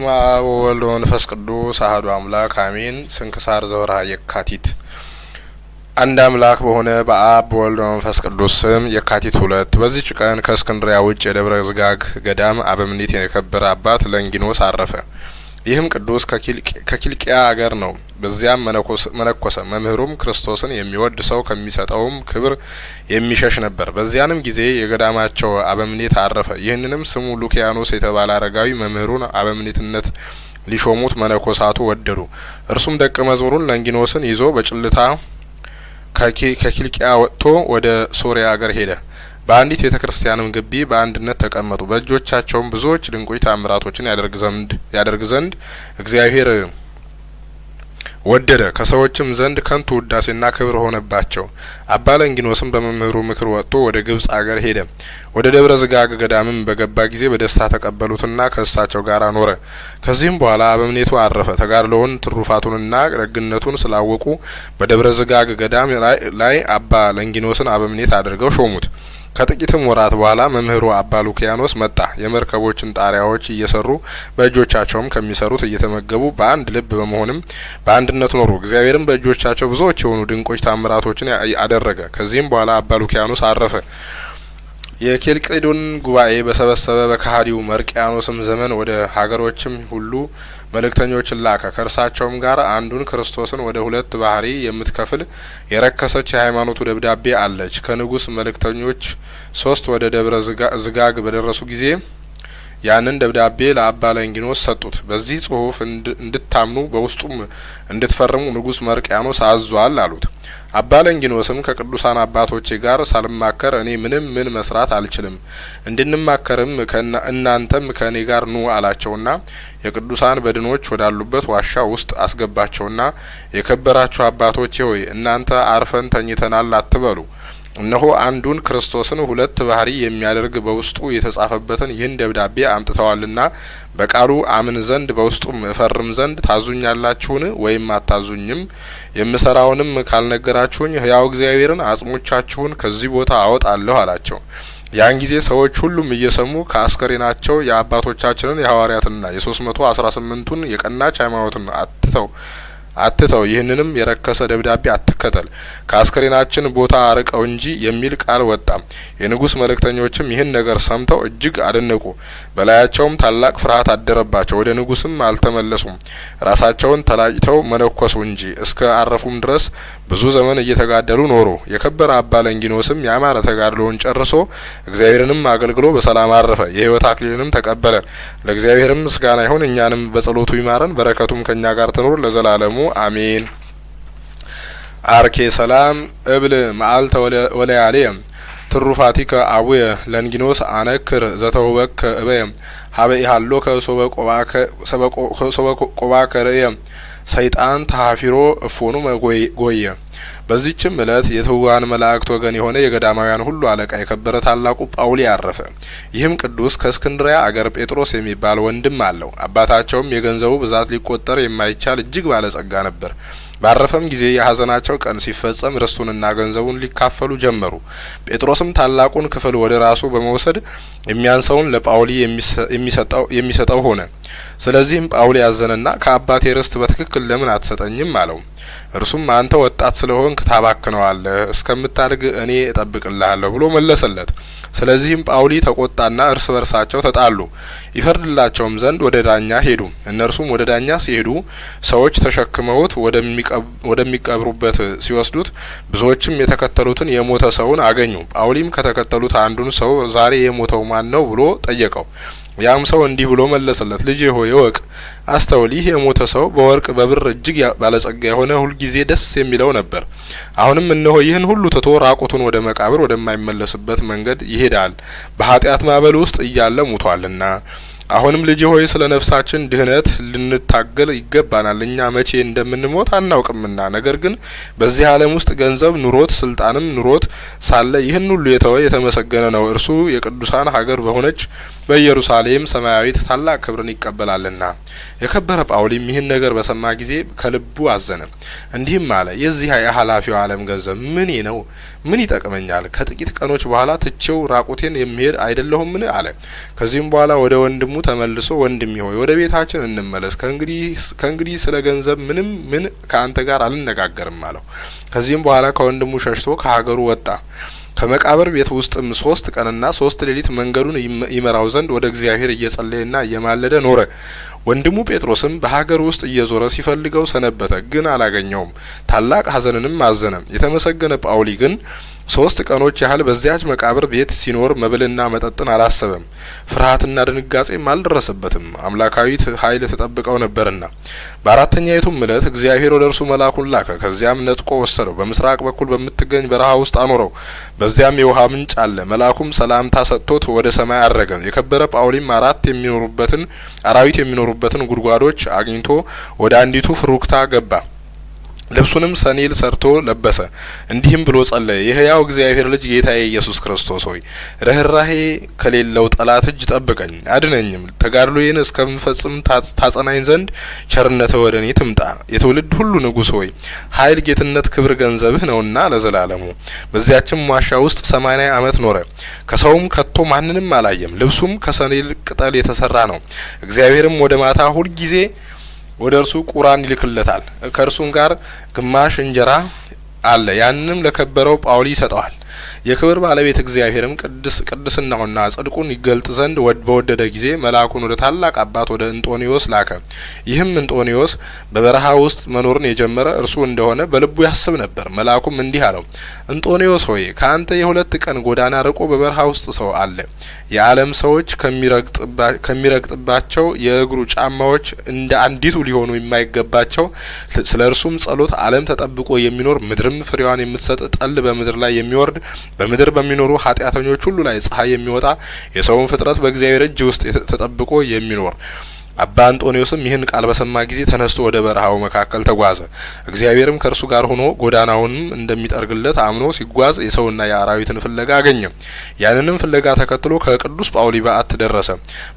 በስመ አብ ወወልድ ወመንፈስ ቅዱስ አሐዱ አምላክ አሜን። ስንክሳር ዘወርኀ የካቲት። አንድ አምላክ በሆነ በአብ በወልድ በመንፈስ ቅዱስ ስም የካቲት 2 በዚህች ቀን ከእስክንድሪያ ውጭ የደብረ ዝጋግ ገዳም አበምኔት የከበረ አባት ለንጊኖስ አረፈ። ይህም ቅዱስ ከኪልቅያ አገር ነው። በዚያም መነኮሰ። መምህሩም ክርስቶስን የሚወድ ሰው ከሚሰጠውም ክብር የሚሸሽ ነበር። በዚያንም ጊዜ የገዳማቸው አበምኔት አረፈ። ይህንንም ስሙ ሉኪያኖስ የተባለ አረጋዊ መምህሩን አበምኔትነት ሊሾሙት መነኮሳቱ ወደዱ። እርሱም ደቀ መዝሙሩን ለንጊኖስን ይዞ በጭልታ ከኪልቅያ ወጥቶ ወደ ሶሪያ አገር ሄደ። በአንዲት ቤተ ክርስቲያንም ግቢ በአንድነት ተቀመጡ። በእጆቻቸውም ብዙዎች ድንቆች ታምራቶችን ያደርግ ዘንድ እግዚአብሔር ወደደ። ከሰዎችም ዘንድ ከንቱ ውዳሴና ክብር ሆነባቸው። አባ ለንጊኖስም በመምህሩ ምክር ወጥቶ ወደ ግብጽ አገር ሄደ። ወደ ደብረ ዝጋግ ገዳምም በገባ ጊዜ በደስታ ተቀበሉትና ከእሳቸው ጋር ኖረ። ከዚህም በኋላ አበምኔቱ አረፈ። ተጋድሎውን ትሩፋቱንና ደግነቱን ስላወቁ በደብረ ዝጋግ ገዳም ላይ አባ ለንጊኖስን አበምኔት አድርገው ሾሙት። ከጥቂትም ወራት በኋላ መምህሩ አባ ሉኪያኖስ መጣ። የመርከቦችን ጣሪያዎች እየሰሩ በእጆቻቸውም ከሚሰሩት እየተመገቡ በአንድ ልብ በመሆንም በአንድነት ኖሩ። እግዚአብሔርም በእጆቻቸው ብዙዎች የሆኑ ድንቆች ታምራቶችን አደረገ። ከዚህም በኋላ አባ ሉኪያኖስ አረፈ። የኬልቄዶን ጉባኤ በሰበሰበ በከሀዲው መርቅያኖስም ዘመን ወደ ሀገሮችም ሁሉ መልእክተኞችን ላከ። ከእርሳቸውም ጋር አንዱን ክርስቶስን ወደ ሁለት ባህሪ የምትከፍል የረከሰች የሃይማኖቱ ደብዳቤ አለች። ከንጉስ መልእክተኞች 3 ወደ ደብረ ዝጋግ በደረሱ ጊዜ ያንን ደብዳቤ ለአባ ለንጊኖስ ሰጡት። በዚህ ጽሁፍ እንድታምኑ በውስጡም እንድትፈርሙ ንጉስ መርቅያኖስ አዟል አሉት። አባ ለንጊኖስም ከቅዱሳን አባቶቼ ጋር ሳልማከር እኔ ምንም ምን መስራት አልችልም፣ እንድንማከርም እናንተም ከእኔ ጋር ኑ አላቸውና የቅዱሳን በድኖች ወዳሉበት ዋሻ ውስጥ አስገባቸውና የከበራችሁ አባቶቼ ሆይ፣ እናንተ አርፈን ተኝተናል አትበሉ። እነሆ አንዱን ክርስቶስን ሁለት ባህሪ የሚያደርግ በውስጡ የተጻፈበትን ይህን ደብዳቤ አምጥተዋልና በቃሉ አምን ዘንድ በውስጡም እፈርም ዘንድ ታዙኛላችሁን? ወይም አታዙኝም? የምሰራውንም ካልነገራችሁኝ ሕያው እግዚአብሔርን አጽሞቻችሁን ከዚህ ቦታ አወጣለሁ አላቸው። ያን ጊዜ ሰዎች ሁሉም እየሰሙ ከአስከሬናቸው የአባቶቻችንን የሐዋርያትና የ318ቱን የቀናች ሃይማኖትን አትተው ይህንንም የረከሰ ደብዳቤ አትከተል፣ ከአስከሬናችን ቦታ አርቀው እንጂ የሚል ቃል ወጣ። የንጉስ መልእክተኞችም ይህን ነገር ሰምተው እጅግ አደነቁ። በላያቸውም ታላቅ ፍርሃት አደረባቸው። ወደ ንጉስም አልተመለሱም። ራሳቸውን ተላጭተው መነኮሱ እንጂ እስከ አረፉም ድረስ ብዙ ዘመን እየተጋደሉ ኖሩ። የከበረ አባ ለንጊኖስም ያማረ ተጋድሎውን ጨርሶ እግዚአብሔርንም አገልግሎ በሰላም አረፈ። የሕይወት አክሊልንም ተቀበለ። ለእግዚአብሔርም ምስጋና ይሁን፣ እኛንም በጸሎቱ ይማረን፣ በረከቱም ከእኛ ጋር ትኑር ለዘላለሙ አሜን። አርኬ ሰላም እብል መዓልተ ወለያሌ ትሩፋቲከ አቡየ ለንጊኖስ አነክር ዘተውበከ እበየ ሀበ ኢሃሎከ ሶበ ቆባከ ርእየ ሰይጣን ተሀፊሮ እፎኑ ጎየ። በዚህችም እለት የትጉሃን መላእክት ወገን የሆነ የገዳማውያን ሁሉ አለቃ የከበረ ታላቁ ጳውሊ አረፈ። ይህም ቅዱስ ከእስክንድሪያ አገር ጴጥሮስ የሚባል ወንድም አለው። አባታቸውም የገንዘቡ ብዛት ሊቆጠር የማይቻል እጅግ ባለጸጋ ነበር። ባረፈም ጊዜ የሀዘናቸው ቀን ሲፈጸም ርስቱንና ገንዘቡን ሊካፈሉ ጀመሩ። ጴጥሮስም ታላቁን ክፍል ወደ ራሱ በመውሰድ የሚያንሰውን ለጳውሊ የሚሰጠው ሆነ። ስለዚህም ጳውሊ ያዘነና ከአባቴ ርስት በትክክል ለምን አትሰጠኝም አለው። እርሱም አንተ ወጣት ስለሆንክ ታባክነዋለህ፣ እስከምታድግ እኔ እጠብቅልሃለሁ ብሎ መለሰለት። ስለዚህም ጳውሊ ተቆጣና እርስ በርሳቸው ተጣሉ። ይፈርድላቸውም ዘንድ ወደ ዳኛ ሄዱ። እነርሱም ወደ ዳኛ ሲሄዱ ሰዎች ተሸክመውት ወደሚቀብሩበት ሲወስዱት ብዙዎችም የተከተሉትን የሞተ ሰውን አገኙ። ጳውሊም ከተከተሉት አንዱን ሰው ዛሬ የሞተው ማን ነው ብሎ ጠየቀው። ያም ሰው እንዲህ ብሎ መለሰለት፣ ልጄ ሆይ እወቅ፣ አስተውል። ይህ የሞተ ሰው በወርቅ በብር እጅግ ባለጸጋ የሆነ ሁልጊዜ ደስ የሚለው ነበር። አሁንም እነሆ ይህን ሁሉ ትቶ ራቁቱን ወደ መቃብር ወደማይመለስበት መንገድ ይሄዳል፣ በኃጢአት ማዕበል ውስጥ እያለ ሙቷልና። አሁንም ልጄ ሆይ ስለ ነፍሳችን ድህነት ልንታገል ይገባናል። እኛ መቼ እንደምንሞት አናውቅምና። ነገር ግን በዚህ ዓለም ውስጥ ገንዘብ ኑሮት ስልጣንም ኑሮት ሳለ ይህን ሁሉ የተወ የተመሰገነ ነው። እርሱ የቅዱሳን ሀገር በሆነች በኢየሩሳሌም ሰማያዊት ታላቅ ክብርን ይቀበላልና። የከበረ ጳውሊም ይህን ነገር በሰማ ጊዜ ከልቡ አዘነ፣ እንዲህም አለ፦ የዚህ የኃላፊው ዓለም ገንዘብ ምኔ ነው? ምን ይጠቅመኛል? ከጥቂት ቀኖች በኋላ ትቼው ራቁቴን የሚሄድ አይደለሁምን? አለ። ከዚህም በኋላ ወደ ወንድሙ ተመልሶ ወንድሜ ሆይ ወደ ቤታችን እንመለስ፣ ከእንግዲህ ስለ ገንዘብ ምንም ምን ከአንተ ጋር አልነጋገርም አለው። ከዚህም በኋላ ከወንድሙ ሸሽቶ ከሀገሩ ወጣ። ከመቃብር ቤት ውስጥም 3 ቀንና 3 ሌሊት መንገዱን ይመራው ዘንድ ወደ እግዚአብሔር እየጸለየና እየማለደ ኖረ። ወንድሙ ጴጥሮስም በሀገር ውስጥ እየዞረ ሲፈልገው ሰነበተ፣ ግን አላገኘውም። ታላቅ ሐዘንንም አዘነ። የተመሰገነ ጳውሊ ግን 3 ቀኖች ያህል በዚያች መቃብር ቤት ሲኖር መብልና መጠጥን አላሰበም። ፍርሃትና ድንጋጼም አልደረሰበትም፣ አምላካዊት ኃይል ተጠብቀው ነበርና። በአራተኛይቱም ዕለት እግዚአብሔር ወደ እርሱ መልአኩን ላከ። ከዚያም ነጥቆ ወሰደው፣ በምስራቅ በኩል በምትገኝ በረሃ ውስጥ አኖረው። በዚያም የውሃ ምንጭ አለ። መልአኩም ሰላምታ ሰጥቶት ወደ ሰማይ አረገ። የከበረ ጳውሊም አራዊት የሚኖሩበትን ጉድጓዶች አግኝቶ ወደ አንዲቱ ፍሩክታ ገባ። ልብሱንም ሰኔል ሰርቶ ለበሰ። እንዲህም ብሎ ጸለየ። የሕያው እግዚአብሔር ልጅ ጌታዬ ኢየሱስ ክርስቶስ ሆይ ርኅራሄ ከሌለው ጠላት እጅ ጠብቀኝ፣ አድነኝም። ተጋድሎዬን እስከምፈጽም ታጸናኝ ዘንድ ቸርነትህ ወደ እኔ ትምጣ። የትውልድ ሁሉ ንጉሥ ሆይ ኃይል፣ ጌትነት፣ ክብር ገንዘብህ ነውና ለዘላለሙ። በዚያችም ዋሻ ውስጥ 80 ዓመት ኖረ። ከሰውም ከቶ ማንንም አላየም። ልብሱም ከሰኔል ቅጠል የተሰራ ነው። እግዚአብሔርም ወደ ማታ ሁልጊዜ ወደ እርሱ ቁራን ይልክለታል። ከእርሱም ጋር ግማሽ እንጀራ አለ። ያንንም ለከበረው ጳውሊ ይሰጠዋል። የክብር ባለቤት እግዚአብሔርም ቅድስናውና ጽድቁን ይገልጥ ዘንድ በወደደ ጊዜ መልአኩን ወደ ታላቅ አባት ወደ እንጦንዮስ ላከ። ይህም እንጦንዮስ በበረሃ ውስጥ መኖርን የጀመረ እርሱ እንደሆነ በልቡ ያስብ ነበር። መልአኩም እንዲህ አለው፦ እንጦንዮስ ሆይ ከአንተ የ2 ቀን ጎዳና ርቆ በበረሃ ውስጥ ሰው አለ። የዓለም ሰዎች ከሚረግጥባቸው የእግሩ ጫማዎች እንደ አንዲቱ ሊሆኑ የማይገባቸው ስለ እርሱም ጸሎት ዓለም ተጠብቆ የሚኖር ምድርም ፍሬዋን የምትሰጥ ጠል በምድር ላይ የሚወርድ በምድር በሚኖሩ ኃጢአተኞች ሁሉ ላይ ፀሐይ የሚወጣ የሰውን ፍጥረት በእግዚአብሔር እጅ ውስጥ ተጠብቆ የሚኖር። አባ አንጦንዮስም ይህን ቃል በሰማ ጊዜ ተነስቶ ወደ በረሃው መካከል ተጓዘ። እግዚአብሔርም ከእርሱ ጋር ሆኖ ጎዳናውንም እንደሚጠርግለት አምኖ ሲጓዝ የሰውና የአራዊትን ፍለጋ አገኘ። ያንንም ፍለጋ ተከትሎ ከቅዱስ ጳውሊ በዓት ደረሰ።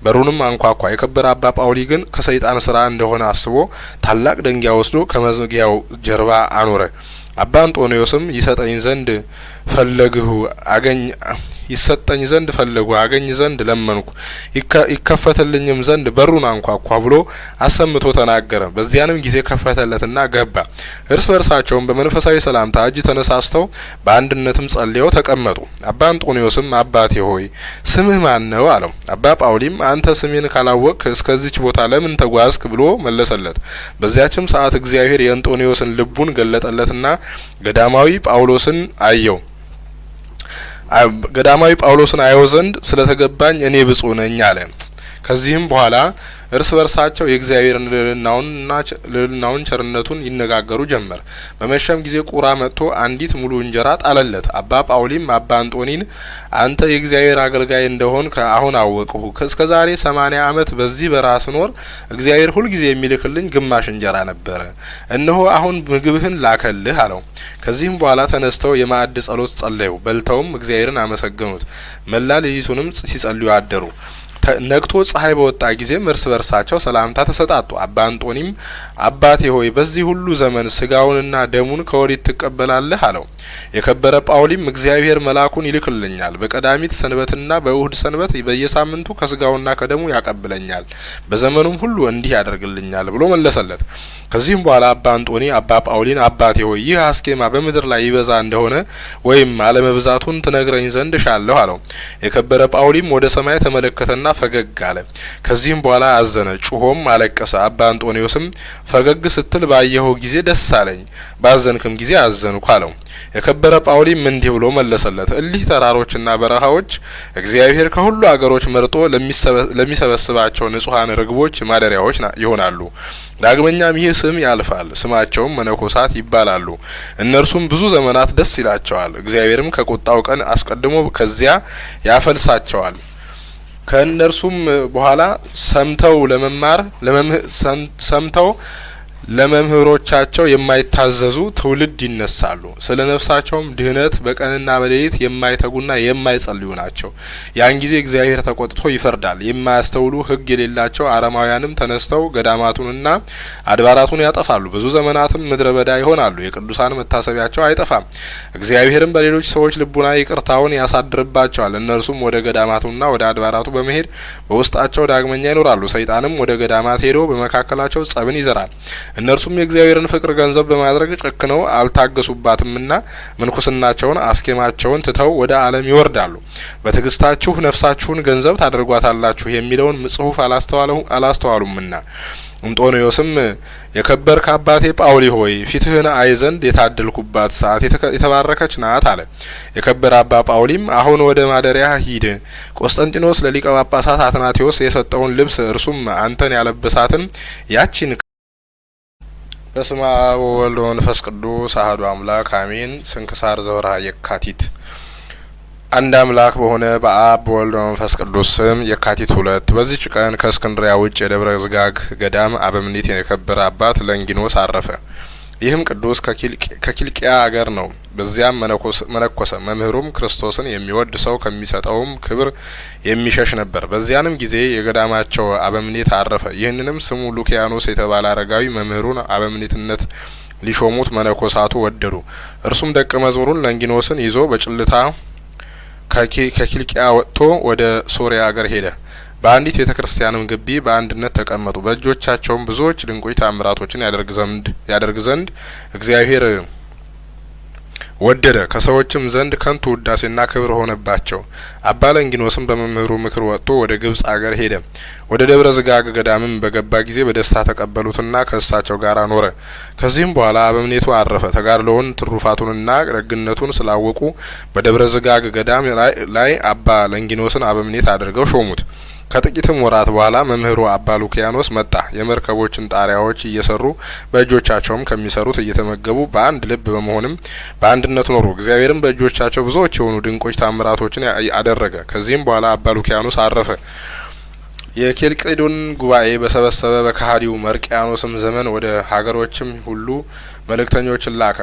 በሩንም አንኳኳ። የከበረ አባ ጳውሊ ግን ከሰይጣን ስራ እንደሆነ አስቦ ታላቅ ደንጊያ ወስዶ ከመዝጊያው ጀርባ አኖረ። አባ አንጦንዮስም ይሰጠኝ ዘንድ ፈለግሁ አገኝ ዘንድ ለመንኩ ይከፈትልኝም ዘንድ በሩን አንኳኳ ብሎ አሰምቶ ተናገረ። በዚያንም ጊዜ ከፈተለትና ገባ። እርስ በርሳቸውም በመንፈሳዊ ሰላምታ እጅ ተነሳስተው በአንድነትም ጸልየው ተቀመጡ። አባ አንጦንዮስም አባቴ ሆይ ስምህ ማን ነው? አለው። አባ ጳውሊም አንተ ስሜን ካላወቅህ እስከዚች ቦታ ለምን ተጓዝክ? ብሎ መለሰለት። በዚያችም ሰዓት እግዚአብሔር የእንጦንዮስን ልቡን ገለጠለትና ገዳማዊ ጳውሎስን አየው። ገዳማዊ ጳውሎስን አየው ዘንድ ስለተገባኝ እኔ ብፁዕ ነኝ አለ። ከዚህም በኋላ እርስ በርሳቸው የእግዚአብሔርን ልዕልናውን ቸርነቱን ይነጋገሩ ጀመር። በመሸም ጊዜ ቁራ መጥቶ አንዲት ሙሉ እንጀራ ጣለለት። አባ ጳውሊም አባ አንጦኒን አንተ የእግዚአብሔር አገልጋይ እንደሆን ከአሁን አወቅሁ። እስከ ዛሬ 80 ዓመት በዚህ በረሃ ስኖር እግዚአብሔር ሁልጊዜ የሚልክልኝ ግማሽ እንጀራ ነበረ። እነሆ አሁን ምግብህን ላከልህ አለው። ከዚህም በኋላ ተነስተው የማዕድ ጸሎት ጸለዩ። በልተውም እግዚአብሔርን አመሰገኑት። መላ ሌሊቱንም ሲጸልዩ አደሩ። ነግቶ ፀሐይ በወጣ ጊዜም እርስ በርሳቸው ሰላምታ ተሰጣጡ። አባ አንጦኒም አባቴ ሆይ በዚህ ሁሉ ዘመን ስጋውንና ደሙን ከወዴት ትቀበላለህ? አለው። የከበረ ጳውሊም እግዚአብሔር መልአኩን ይልክልኛል፣ በቀዳሚት ሰንበትና በእሁድ ሰንበት በየሳምንቱ ከስጋውና ከደሙ ያቀብለኛል፣ በዘመኑም ሁሉ እንዲህ ያደርግልኛል ብሎ መለሰለት። ከዚህም በኋላ አባ አንጦኒ አባ ጳውሊን አባቴ ሆይ ይህ አስኬማ በምድር ላይ ይበዛ እንደሆነ ወይም አለመብዛቱን ትነግረኝ ዘንድ እሻለሁ አለው። የከበረ ጳውሊም ወደ ሰማይ ተመለከተና ፈገግ አለ። ከዚህም በኋላ አዘነ፣ ጩሆም አለቀሰ። አባ አንጦንዮስም ፈገግ ስትል ባየሁ ጊዜ ደስ አለኝ፣ ባዘንክም ጊዜ አዘንኩ አለው። የከበረ ጳውሊም እንዲህ ብሎ መለሰለት፣ እሊህ ተራሮችና በረሃዎች እግዚአብሔር ከሁሉ አገሮች መርጦ ለሚሰበስባቸው ንጹሐን ርግቦች ማደሪያዎች ይሆናሉ። ዳግመኛም ይህ ስም ያልፋል፣ ስማቸውም መነኮሳት ይባላሉ። እነርሱም ብዙ ዘመናት ደስ ይላቸዋል። እግዚአብሔርም ከቁጣው ቀን አስቀድሞ ከዚያ ያፈልሳቸዋል። ከእነርሱም በኋላ ሰምተው ለመማር ሰምተው ለመምህሮቻቸው የማይታዘዙ ትውልድ ይነሳሉ። ስለ ነፍሳቸውም ድህነት በቀንና በሌሊት የማይተጉና የማይጸልዩ ናቸው። ያን ጊዜ እግዚአብሔር ተቆጥቶ ይፈርዳል። የማያስተውሉ ሕግ የሌላቸው አረማውያንም ተነስተው ገዳማቱንና አድባራቱን ያጠፋሉ። ብዙ ዘመናትም ምድረ በዳ ይሆናሉ። የቅዱሳን መታሰቢያቸው አይጠፋም። እግዚአብሔርም በሌሎች ሰዎች ልቡና ይቅርታውን ያሳድርባቸዋል። እነርሱም ወደ ገዳማቱና ወደ አድባራቱ በመሄድ በውስጣቸው ዳግመኛ ይኖራሉ። ሰይጣንም ወደ ገዳማት ሄዶ በመካከላቸው ጸብን ይዘራል። እነርሱም የእግዚአብሔርን ፍቅር ገንዘብ በማድረግ ጨክነው አልታገሱባትምና ምንኩስናቸውን አስኬማቸውን ትተው ወደ ዓለም ይወርዳሉ። በትዕግስታችሁ ነፍሳችሁን ገንዘብ ታደርጓታላችሁ የሚለውን ጽሑፍ አላስተዋሉምና። እንጦንዮስም የከበርክ አባቴ ጳውሊ ሆይ፣ ፊትህን አይ ዘንድ የታደልኩባት ሰዓት የተባረከች ናት አለ። የከበረ አባ ጳውሊም አሁን ወደ ማደሪያ ሂድ፣ ቆስጠንጢኖስ ለሊቀ ጳጳሳት አትናቴዎስ የሰጠውን ልብስ እርሱም አንተን ያለበሳትን ያቺን። በስመ አብ ወወልድ ወመንፈስ ቅዱስ አሐዱ አምላክ አሜን። ስንክሳር ዘወርኀ የካቲት። አንድ አምላክ በሆነ በአብ በወልድ በመንፈስ ቅዱስ ስም የካቲት 2 በዚች ቀን ከእስክንድሪያ ውጭ የደብረ ዝጋግ ገዳም አበምኔት የከበረ አባት ለንጊኖስ አረፈ። ይህም ቅዱስ ከኪልቅያ አገር ነው። በዚያም መነኮሰ። መምህሩም ክርስቶስን የሚወድ ሰው ከሚሰጠውም ክብር የሚሸሽ ነበር። በዚያንም ጊዜ የገዳማቸው አበምኔት አረፈ። ይህንንም ስሙ ሉኪያኖስ የተባለ አረጋዊ መምህሩን አበምኔትነት ሊሾሙት መነኮሳቱ ወደዱ። እርሱም ደቀ መዝሙሩን ለንጊኖስን ይዞ በጭልታ ከኪልቅያ ወጥቶ ወደ ሶሪያ አገር ሄደ። በአንዲት ቤተ ክርስቲያንም ግቢ በአንድነት ተቀመጡ። በእጆቻቸውም ብዙዎች ድንቆች ታምራቶችን ያደርግ ዘንድ እግዚአብሔር ወደደ። ከሰዎችም ዘንድ ከንቱ ውዳሴና ክብር ሆነባቸው። አባ ለንጊኖስም በመምህሩ ምክር ወጥቶ ወደ ግብጽ አገር ሄደ። ወደ ደብረ ዝጋግ ገዳምም በገባ ጊዜ በደስታ ተቀበሉትና ከእሳቸው ጋር ኖረ። ከዚህም በኋላ አበምኔቱ አረፈ። ተጋድሎውን ትሩፋቱንና ደግነቱን ስላወቁ በደብረ ዝጋግ ገዳም ላይ አባ ለንጊኖስን አበምኔት አድርገው ሾሙት። ከጥቂትም ወራት በኋላ መምህሩ አባ ሉኪያኖስ መጣ። የመርከቦችን ጣሪያዎች እየሰሩ በእጆቻቸውም ከሚሰሩት እየተመገቡ በአንድ ልብ በመሆንም በአንድነት ኖሩ። እግዚአብሔርም በእጆቻቸው ብዙዎች የሆኑ ድንቆች ታምራቶችን አደረገ። ከዚህም በኋላ አባ ሉኪያኖስ አረፈ። የኬልቄዶን ጉባኤ በሰበሰበ በከሀዲው መርቅያኖስም ዘመን ወደ ሀገሮችም ሁሉ መልእክተኞችን ላከ።